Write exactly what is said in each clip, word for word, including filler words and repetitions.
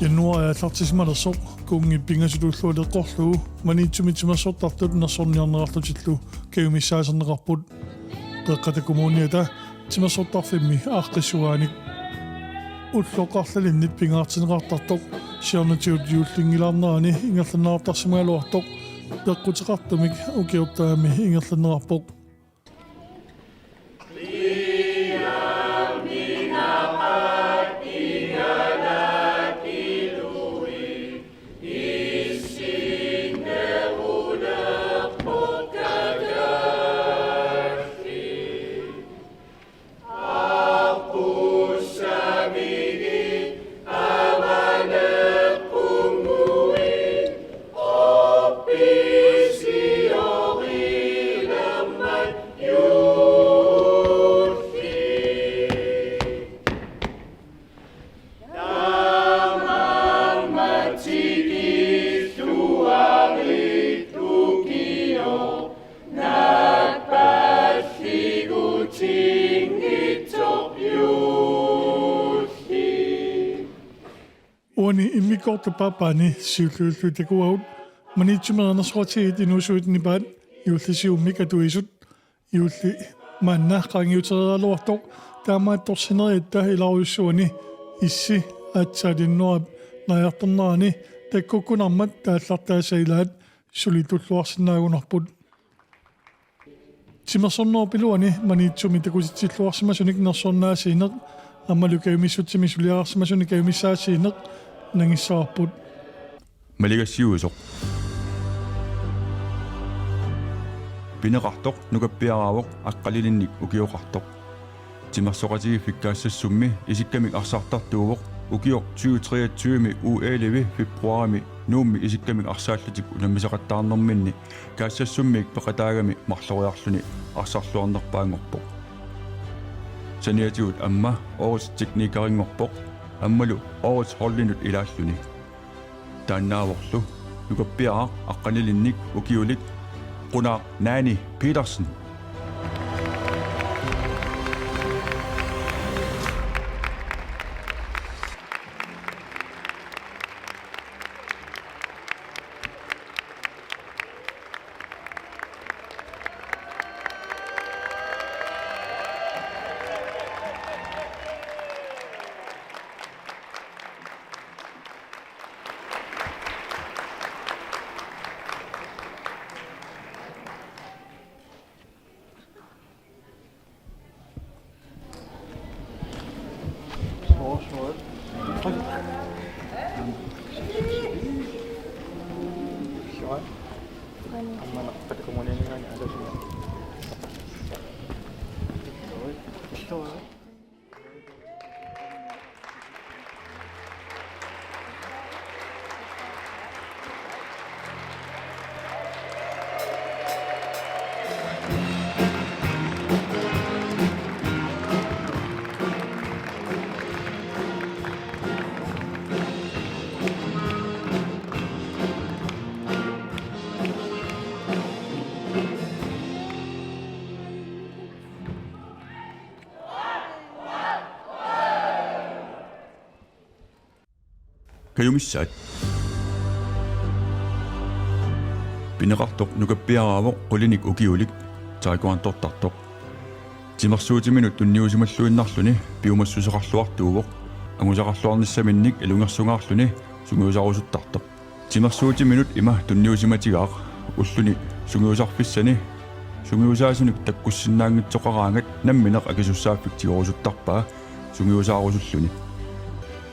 Januaari aallartissimalersoq kuunngip pingasut ullualeqqorlugu Maniitsumi timersortartut nersorniarneqarlutillu kajumissaaserneqarput. Qeqqata Kommuniata timersortarfimmi aaqqissuaanik. Ulloq arlalinnit pingaartinneqartartoq siornatigut juullinngilaarnerani ingerlanneqartarsimagaluartoq peqquteqartumik ukiortaami ingerlanneqarpoq. Uani immikkoortup aappaani siulliullugu takuagut Maniitsumi erinarsoqatigiit inuusuit nipaat juullisiummik atuisut. Juulli manna qaangiutereeraluartoq taamaattorsineriatta ilarujussuani issi aatsaat januaarip naajartornerani takkukkunarmat taallartaasa ilaat suli tulluarsinnaagunarput. Timersornerup iluani Maniitsumi takutitsilluarsimasunik nersornaasiineq aammalu kajumissutsimik suliararsimasunik kajumissaasiineq nangissavarput. Maligassiuisoq. Pineqartoq nukappiaraavoq Aqqalilinnik ukioqartoq. Timersoqatigiiffik Kaassassummi isikkamik arsartartuuvoq ukioq tyve treogtyve-mi U elleve februarimi Nuummi isikkamik arsaallutik unammisaqattaarnerminni Kaassassummiit peqataagami marloriarluni arsarluarnerpaanngorpoq. Saniatigut aamma årets teknikerinngorpoq aammalu årets holdinut ilaalluni. Taannaavorlu nukappiaraq Aqqalilinnik ukiulik Qunaaq Naani Petersen. Kajumissaat. Pineqartoq nukappiaraavoq qulinik ukiulik taekwondoortartoq. Timersuutiminut tunniusimalluinnarluni piumassuseqarluartuuvoq. Angusaqarluarnissaminnik ilungersungaarluni sungiusarusuttartoq. Timersuutiminut ima tunniusimatigaaq ulluni sungiusarfissani sungiusaasunik takkussinnaanngitsoqaraangat nammineq akisussaaffik tigorusuttarpaa sungiusaarusulluni.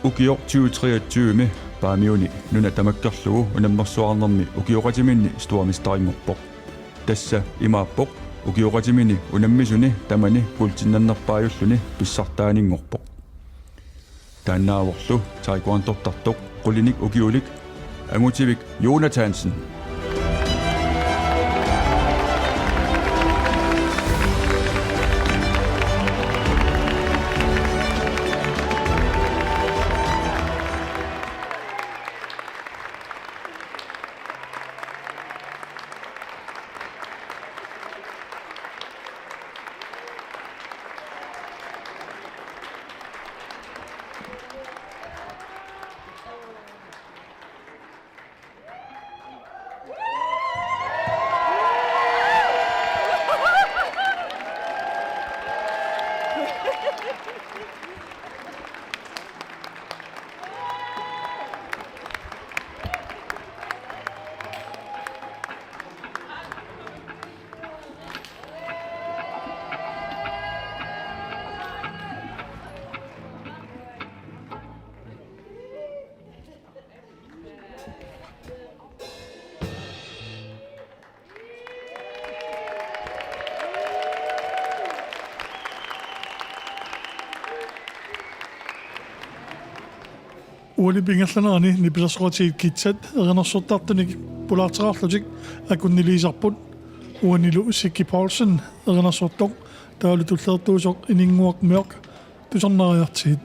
Ukioq tyve treogtyve-mi Paamiuni nuna tamakkerlugu unammersuarnermi ukioqatiminni stormesterinngorpoq. Tassa imaappoq ukioqatimini unammisuni tamani kuultinnannerpaajulluni pissartaaninngorpoq. Taannaavorlu taekwondoortartoq qulinik ukiulik Angutivik Jonathansen. Uani pingallanerani nipilersoqatigiit kitsat erinarsortartunik pulaarteqarlutik akunniliisarput, uanilu Siki Poulsen erinarsortoq taavalu tulleertuusoq Ininnguaq Mørch tusarnaariartigit.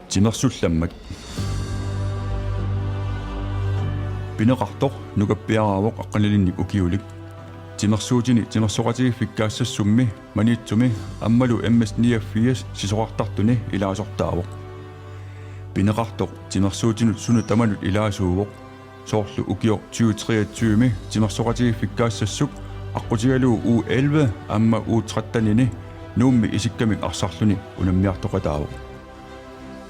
Timersullammak. Pineqartoq nukappiaraavoq aqqanilinnik ukiulik. Timersuutini timersoqatigiiffikkaassasummi Maniitsumi aammalu M S niogfirs sisorartartuni ilaasortaavoq. Pineqartoq timersuutinut sunut tamanut ilaasuuvoq. Soorlu ukioq tyve treogtyve-mi timersoqatigiiffikkaassassuk aqqutigalugu U elleve aamma U trettenini Nuummi isikkamik arsarluni unammiartoqataavoq.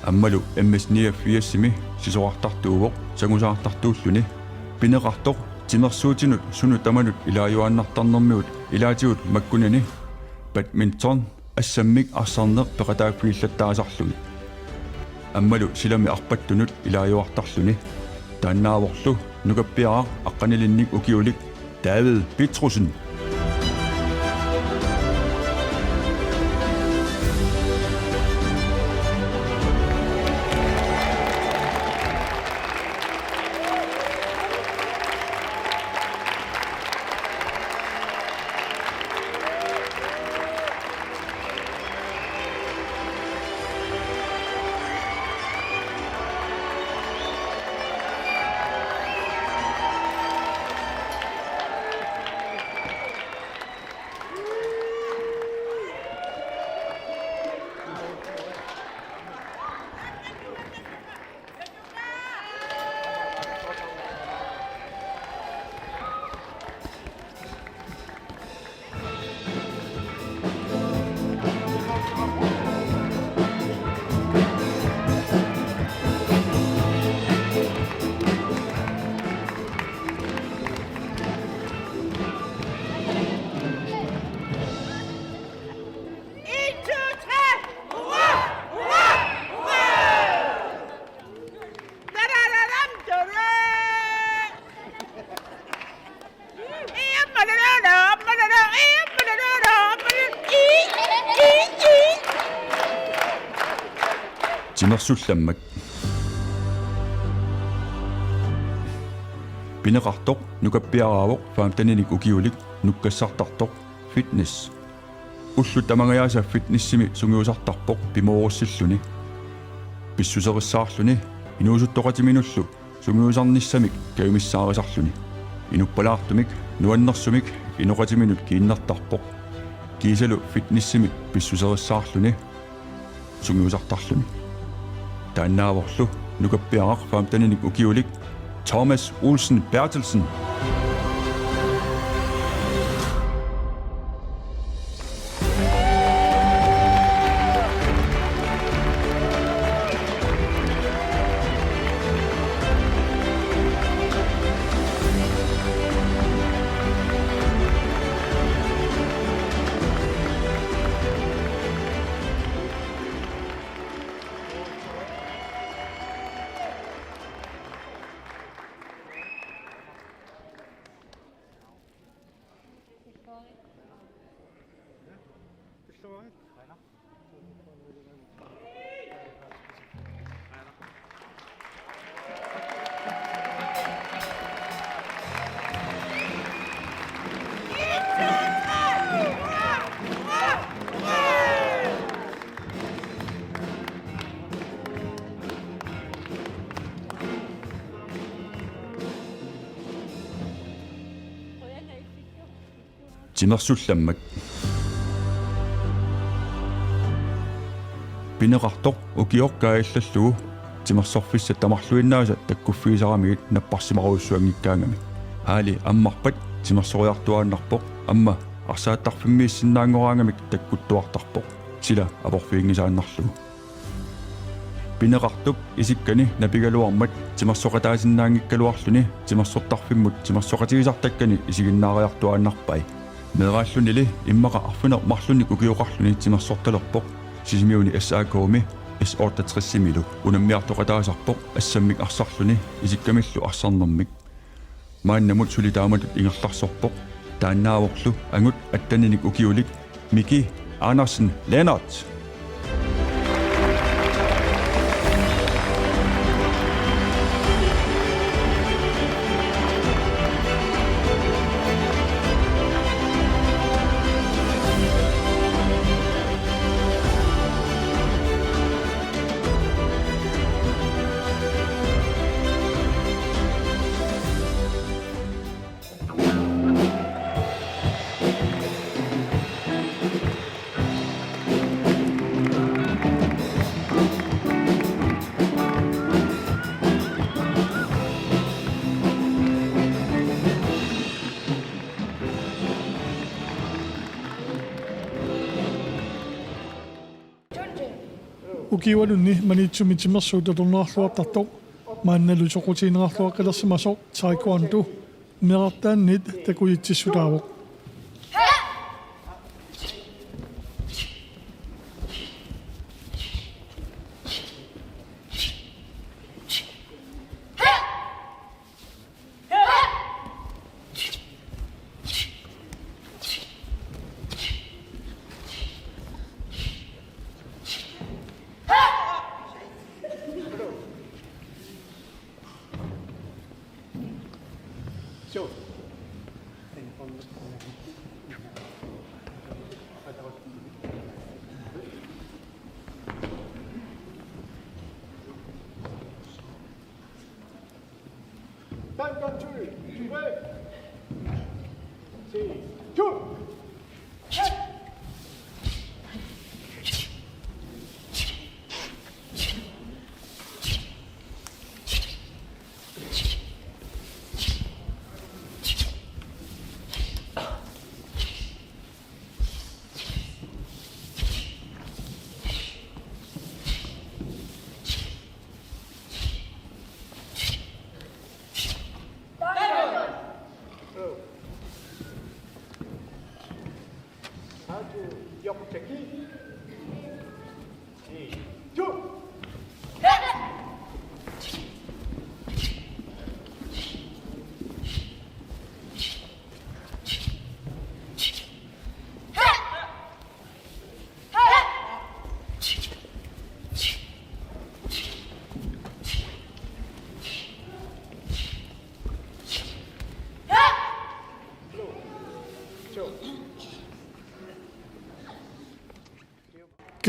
Aammalu M S niogfirs-imi sisorartartuuvoq sangusaartartuulluni. Pineqartoq timersuutinut sunut tamanut ilaajuaannartarnermigut ilaatigut makkunani badminton assammik arsarneq peqataaffigillattaasarlugit. Aammalu silami arpattunut ilaajuartarluni. Taannaavorlu nukappiaraq aqqanilinnik ukiulik David Petrussen. En, to, tre! Hurra! Hurra! Hurra! Da, da, da, dam, da, da! Timersullammak. Pineqartoq nukappiaraavoq femteninik ukiulik nukkassartartoq fitness. Ullut tamangajaasa fitnessimi sungiusartarpoq pimoorussilluni. Pissuserissaarluni inuusuttoqatiminullu sungiusarnissamik kajumissaarisarluni. Inuppalaartumik nuannersumik inoqatiminut kiinnertarpoq. Kiisalu fitnessimi pissuserissaarluni sungiusartarluni. Taannaavorlu nukappiaraq femteninik ukiulik Thomas Olsen Berthelsen. Timersullammak. Pineqartoq ukioq kaajallallugu timersorfissat tamarluinnaasa takkuffigisaramigit napparsimarujussuanngikkaangami. Haali ammarpat timersoriartuaannarpoq, aamma arsaattarfimmiissinnaanngoraangamik takkuttuartarpoq, sila aporfiginngisaannarlugu. Pineqartup isikkani napigaluarmat timersoqataasinnaanngikkaluarluni timersortarfimmut timersoqatigisartakkani isiginnaariartuaannarpai. Meeraallunili immaqa arfineq-marlunnik ukioqarluni timersortalerpoq Sisimiuni S A K-mi S otteogtres-imilu. Unammiartoqataasarpoq assammik arsarluni isikkamillu arsarnermik. Maannamut suli taamatut ingerlarsorpoq, taannaavorlu angut atteninik ukiulik Miki Andersen Lennert. Ukiualunni Maniitsumi timersuut atorneqarluartartoq maannalu soqutigineqarluaqqilersimasoq taekwondo meerartaanniit takujitsissutaavoq.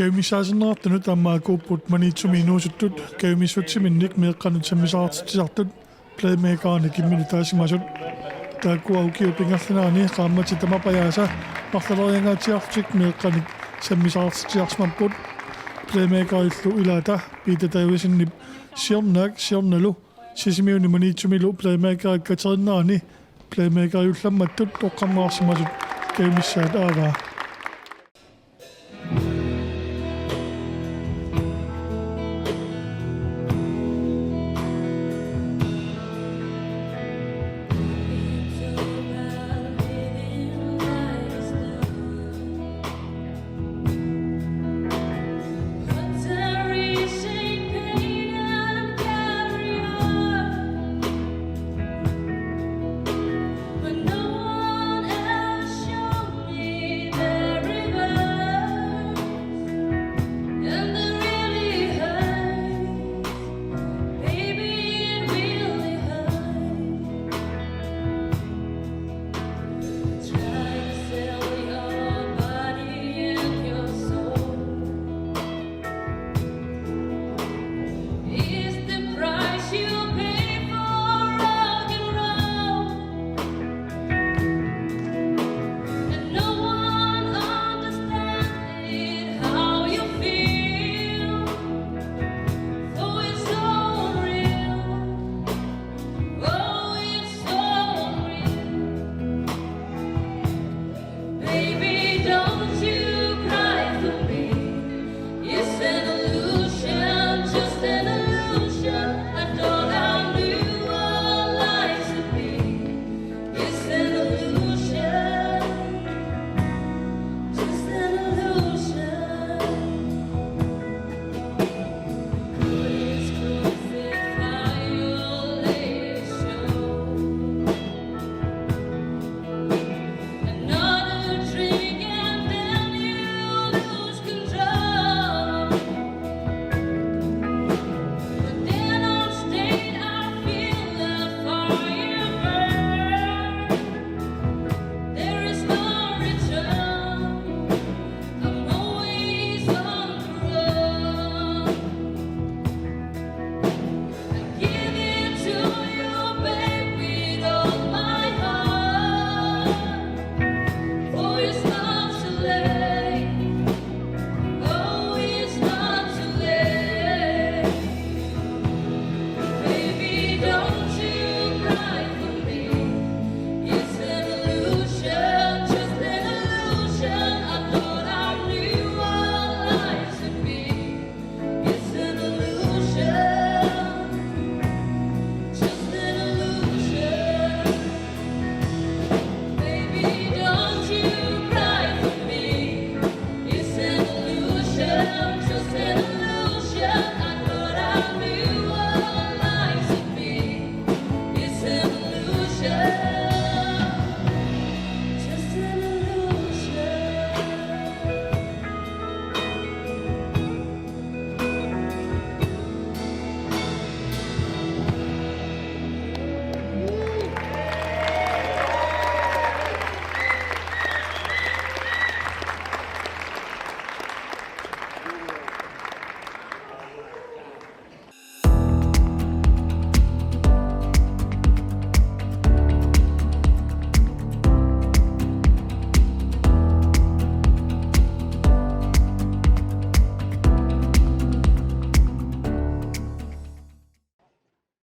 Kajumissaasinneqartunut aamma akuupput Maniitsumi inuusuttut kajumissutsiminnik meeqqanut sammisaqartitsisartut playmakerinik imminutaasimasut. Taakkua ukiup ingerlanerani qaammatit tamapajaasa marloriangaatsiarlutik meeqqanik sammisaqartitsisarsimapput. Playmakerillu ilaata Peter Davidsenip siornaak siornalu Sisimiuni Maniitsumilu playmakerit kateriinnerani playmakeriullammattut toqqammaarsimasut kajumissaat aavaa.